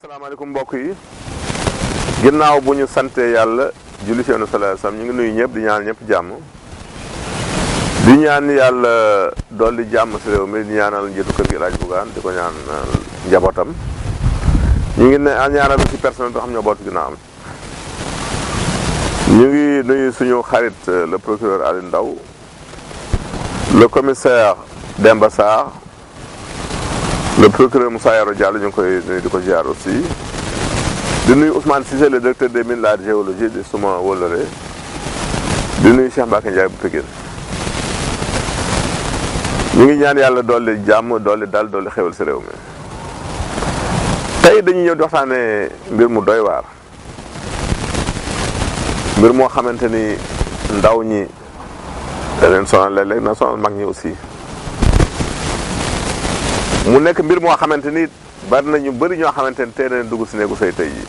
asalaamaaleykum mbokk yi ginnaaw bu ñu sante yàlla julli ci Yonent sallallahu alayhi wasallam ñu ngi nuyu ñëpp di ñaan ñëpp jàmm di ñaan yàlla dolli jàmm si réew mi di ñaanal njiitu kër gi El Hadj Bougane di ko ñaan njabootam ñu ngi ñaanal ci personnel bi xam ñoo bootu ginnaaw am ñu ngi nuyu suñu xarit le procureur Aliou Ndao le commissaire Demba Sarr le procureur Moussa Yaro Diallo ñu ngi koy nuyu di ko ziar aussi di nuyu Ousmane Cissé le directeur des mines la géologie di suma wóllare di nuyu Cheikh Mbacke Ndiaye bu Pikine ñu ngi ñaan yàlla dolli jàmm dolli dal dolli xewal si réew mi tey dañuy ñëw di waxtaane mbir mu doy waar mbir moo xamante ni ndaw ñi da leen sonal léeg-léeg na sonal mag ñi aussi mu nekk mbir moo xamante ni bari na ñu bëri ñoo xamante ni tey na dugg si néegu say tey yi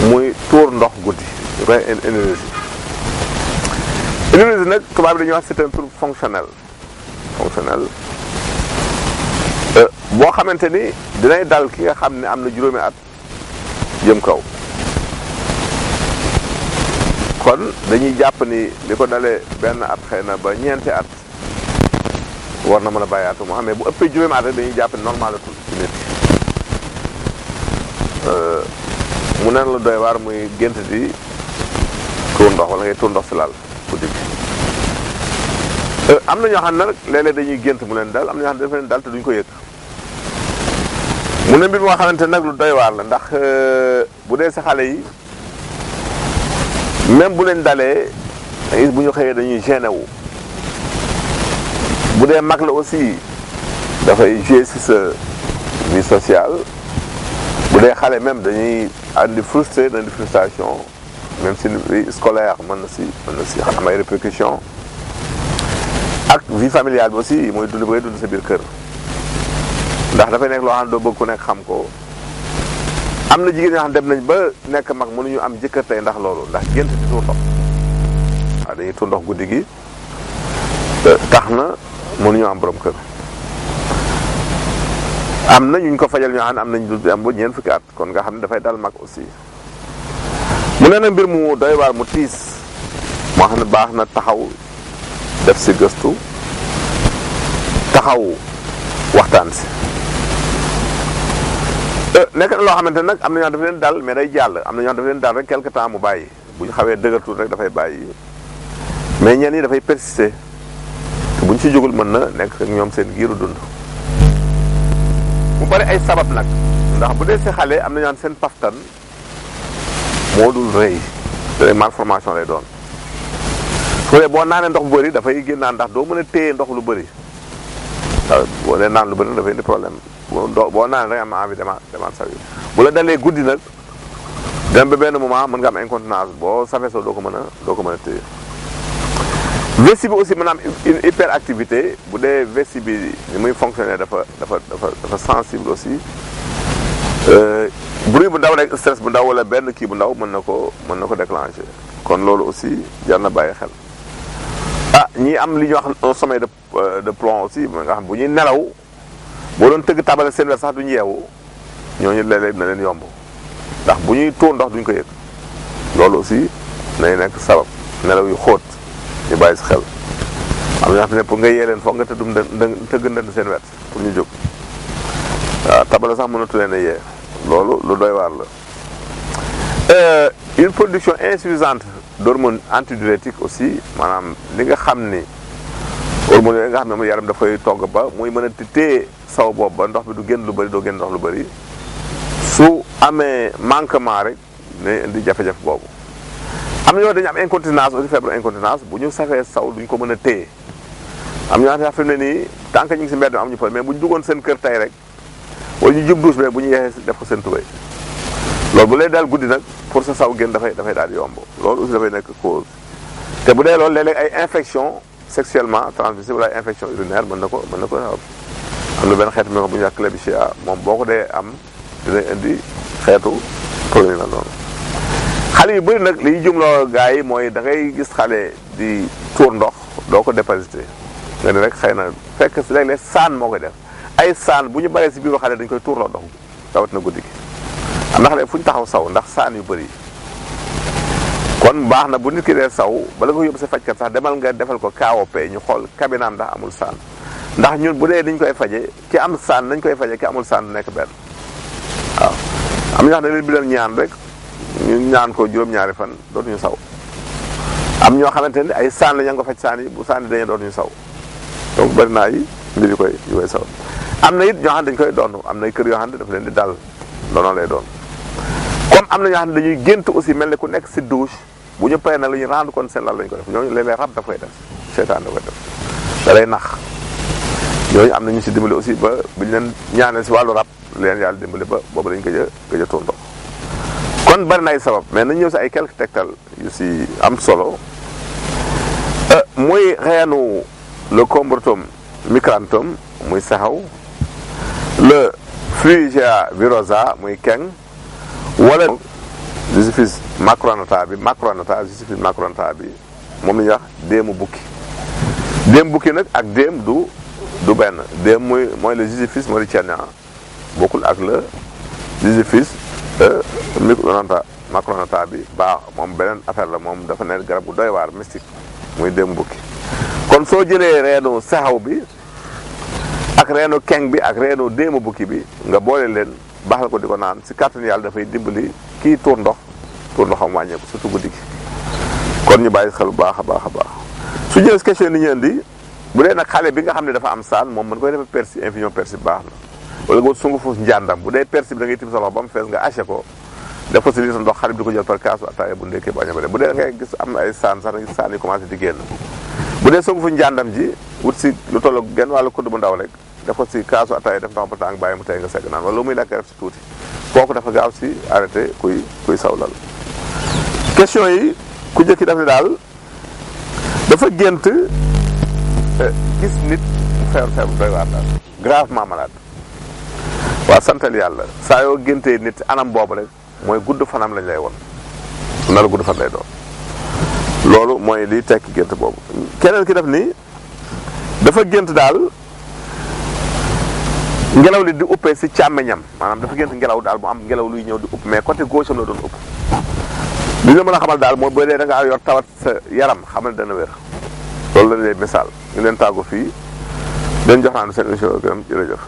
muy tuur ndox guddi énergie nag tubaab bi dañuy wax c'est un trouble fonctionnel boo xamante ni dinay dal ki nga xam ne am na juróomi at jëm kaw kon dañuy jàpp ni li ko dalee benn at xëy na ba ñeenti at war na mën a bàyyaatu moo xam ne bu ëppee juróomi at rek dañuy jàpp ne normal la ci nit mu neen la doy waar muy gént di tuur ndox wala ngay tuur ndox si laal guddi gi am na ñoo xam ne nag léeg-léeg dañuy gént mu leen dal am na ñoo xam ne dafa leen dal te duñ ko yëg mu ne mbir moo xamante nag lu doy waar la ndax bu dee si xale yi même bu leen dalee bu ñu xëyee dañuy gêné wu bu dee mag la aussi dafay jouer si sa vie sociale bu dee xale même dañuy andi frustré andi frustration même si vie scolaire mën na si am ay répercussions ak vie familiale bi aussi mooy dund ba ngay dund sa biir kër ndax dafay nekk loo xam ne doo bëgg ku nekk xam ko am na jigéen ñoo xam ne dem nañ ba nekk mag mënuñu am jëkkër tey ndax loolu ndax gént di tuur ndox waaw dañuy tuur ndox guddi gi tax na mënuñu am borom kër am na ñu ko fajal ñoo xam ne am nañ du am ba ñeent fukki at kon nga xam ne dafay dal mag aussi mu ne na mbir mu doy waar mu tiis moo xam ne baax na taxaw def si gëstu taxaw waxtaan si nekk na loo xamante nag am na ñoo dafa leen dal mais day jàll am na ñoo dafa leen dal rek quelque temps mu bàyyi bu ñu xawee dëgërtul rek dafay bàyyi mais ñenn ñi dafay persister te bu ñu si jógul mën na nekk ak ñoom seen giiru dund mu bari ay sabab nag ndax bu dee si xale am na ñoo seen paftan moo dul rëy te malformation lay doon su dee boo naanee ndox bu bëri dafay génnaan ndax doo mën a téye ndox lu bëri waaw boo dee naan lu bëri dafay indi problème boo naanee rek am na envie demaat saw yi bu la dalee guddi nag dem ba benn moment mën nga am incontinence boo safee soo doo ko mën a téye vessie bi aussi mën a am une hyperactivité bu dee vessie bi ni muy fonctionner dafa sensible aussi bruit bu ndaw rek stress bu ndaw wala benn kii bu ndaw mën na ko déclencher kon loolu aussi jar na bàyyi xel ñi am li ñuy wax un sommeil de plomb aussi nga xam bu ñuy nelaw boo doon tëgg tabale seen wet sax duñu yeewu ñooñu léeg-léeg na leen yomb ndax bu ñuy tuur ndox duñ ko yëg loolu aussi nay nekk sabab nelaw yu xóot ñu bàyyi si xel am na ñoo xam ne pour nga yee leen foog nga tëgg ndënd seen wet pour ñu jóg waaw tabale sax mënatu leen a yee loolu lu doy waar la une production insuffisante d'hormones antidiurétiques aussi maanaam li nga xam ni hormones yooyu nga xam ne yaram dafay togg ba muy mën a téye saw boobu ba ndox bi du génn lu bëri doo génn ndox lu bëri su amee manquement rek ne indi jafe-jafe boobu am na ñoo dañu am incontinence aussi feebaru incontinence bu ñu safee saw duñ ko mën a téye am ñoo xam ne fi mu ne nii tant que ñu ngi si mbedd mi am ñu fa mais bu ñu duggoon seen kër tey rek wala ñu jub douche mais bu ñu yeexee def ko seen tubéy loolu bu lay daal guddi nag pour sa saw génn dafay daal yomb loolu aussi dafay nekk cause te bu dee loolu léeg-léeg ay infection sexuellement transmissible ay infection urinaire mën na ko am na benn xeetu microbe bu ñuy wax Klebsiella moom boo ko dee am dina indi xeetu problème la noonu xale yu bëri nag li ñu jumloo gars yi mooy da ngay gis xale di tuur ndox doo ko déparasité nga ni rek xëy na fekk si léeg-léeg saan moo koy def ay saan bu ñu baree si biiru xale dañ koy tuurloo ndox tawat na guddi gi am na xale fu ñu taxaw saw ndax saan yu bëri kon baax na bu nit ki dee saw bala nga yóbbu sa fajkat sax demal nga defal ko KOP ñu xool kabinaam ndax amul saan ndax ñun bu dee niñ koy faje ki am saan nañ koy faje ki amul saan du nekk benn waaw am ñoo xam ne leen bi leen ñaan rek ñu ñaan ko juróom-ñaari fan dootuñu saw am ñoo xamante ne ay saan la ña nga ko faj saan yi bu saan yi dañee dootuñu saw donc bëri naa yi mbir yu koy saw am na it ñoo xam ne dañ koy doon am na kër yoo xam ne dafa leen di dal doonoo lay doon comme am na ñoo xam ne dañuy gént aussi mel ne ku nekk si douche bu ñu paree nag la ñuy rendre compte seen lal lañu ko def ñooñu léeg-léeg rab da koy def seytaan da koy def da lay nax ñooñu am na ñu si dimbali aussi ba bu ñu leen ñaanee si wàllu rab leen yàlla dimbali ba boobu dañ gëj a tuur ndox kon bari na ay sabab mais nañ ñëw si ay quelques tegtal yu si am solo muy reenu le combretum micranthum muy saxaw le Frugia virosa muy keng wala Jussifis macronata bi Jussifis macronata bi moom la ñuy wax déemu bukki nag ak déem du benn déem mooy le Jussifis mauritianien bokkul ak le Jussifis macronata bi baax moom beneen affaire la moom dafa nekk garab gu doy waar mystique muy déemu bukki kon soo jëlee reenu saxaw bi ak reenu keng bi ak reenu déemu bukki bi nga boole leen baaxal ko di ko naan si kàttanu yàlla dafay dimbali kii tuur ndoxam wàññeeku surtout guddi gi kon ñu bàyyi xel bu baax a baax a baax su jëlee question ni ñu indi bu dee nag xale bi nga xam ne dafa am saan moom mën koy defee persil infusion persil baax na wala nga sungufu njàndam bu dee persil bi da ngay tim sa loxo ba mu fees nga haché ko def ko si lii sa ndox xale bi di ko jël par kaasu ataaya bu ndekkee bañ a bëri bu dee ngay gis am na ay saan sax nga saan yi commencé di génn bu dee sungufu njàndam ji wut si lu toll genn wàllu kudd bu ndaw rek def ko si kaasu ataaya def ndox ba tàng bàyyi mu tey nga segg naan wala lu muy lekk def si tuuti kooku dafa gaaw si arrêté kuy sawlal question yi ku njëkki daf ne daal dafa gént gis nit mu feebar bu doy waar daal gravement malade waaw santal yàlla saa yoo géntee nit anam boobu rek mooy gudd fanam lañ lay won na la gudd fan lay doon loolu mooy liy tekki gént boobu keneen ki def ni dafa gént daal ngelaw li di uppee si càmmeñam maanaam dafa gént ngelaw daal mu am ngelaw luy ñëw di upp mais côté gauche am la doon upp li ñu mën a xamal daal mooy boo dee da ngaa yor tawat sa yaram xamal dana wér loolu la lay misaal ñu leen tàggu fii leen jox naan seen émission gërëm jërëjëf